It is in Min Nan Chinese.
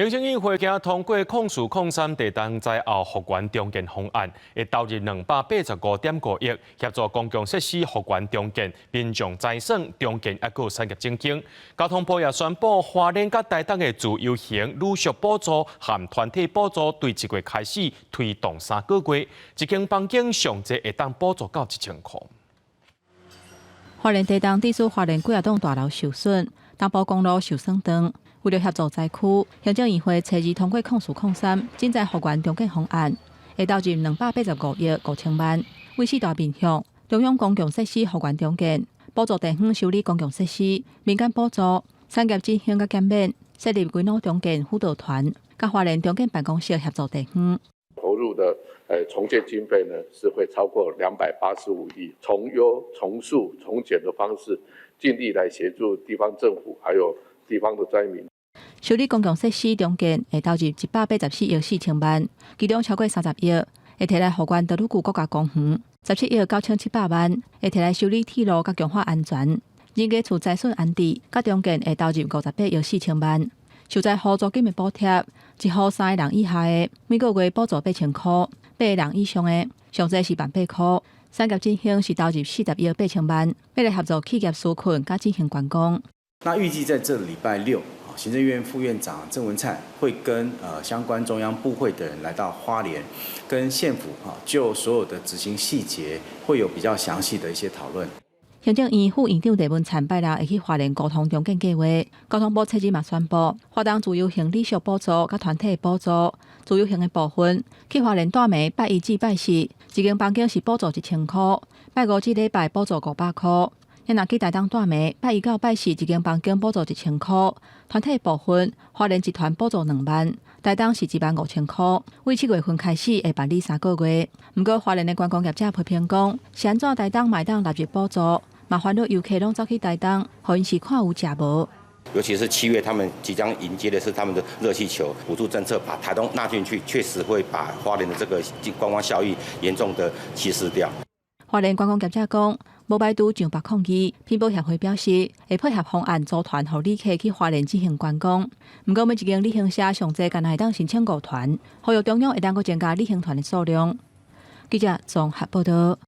行政院會今通過04/03地震災後復原重建方案，會投入285.5億，協助公共設施復原重建、民眾財產重建，抑閣產業振興。交通部也宣布，花蓮佮台東的自由行旅宿補助和團體補助，對這月開始推動3個月，一間房間上濟會當補助到1000箍。花蓮地震致使花蓮幾仔棟大樓受損，東部公路受損斷。為著協助災區，行政院會初二通過04/03震災復原重建方案，會投入285億5千萬，為四大面向：中央公共設施復原重建、補助地方修理公共設施、民間補助、產業振興佮減免、設立危老重建輔導團，佮花蓮重建辦公室協助地方。投入的重建經費呢，是會超過285億，從優、從速、從簡的方式，盡力來協助地方政府還有地方的災民。修理公共設施重建會投入184億4千萬，其中超過30億會提來復原多魯閣國家公園，17億9700萬會提來修理鐵路佮強化安全。人家厝災損安置佮重建會投入58億4千萬。受災戶租金的補貼，一戶三个人以下的每個月補助8000箍，八个人以上的上濟是1.8萬箍。產業振興是投入40億8千萬，欲來協助企業紓困佮振興觀光。那預計在這禮拜六，行政院副院長鄭文燦會跟相關中央部會的人來到花蓮，跟縣府就所有的執行細節會有比較詳細的一些討論。行政院副院長鄭文燦拜六會去花蓮溝通重建計劃，交通部初二嘛宣布，花東自由行旅宿補助佮團體補助自由行的部分，去花蓮大暝拜一至拜四，一間房間是補助1000箍，拜五至禮拜補助500箍。若去台東大暝，拜一到拜四，一間房間補助1000箍，團體部分花蓮一團補助2萬，台東是1.5萬箍。為7月份開始會辦理3個月。毋過花蓮的觀光業者批評講，是按怎台東嘛會當納入補助，嘛煩惱遊客攏走去台東，予𪜶是看有食無。尤其是7月，他們即將迎接的是他們的熱氣球補助政策，把台東納進去，確實會把花蓮的這個觀光效益嚴重的稀釋掉。花蓮觀光業者講，無排除上百抗議。品保協會表示，會配合方案組團，予旅客去花蓮進行觀光。毋過每一間旅行社上濟干焦會當申請五團，呼籲中央會當閣增加旅行團的數量。記者綜合報道。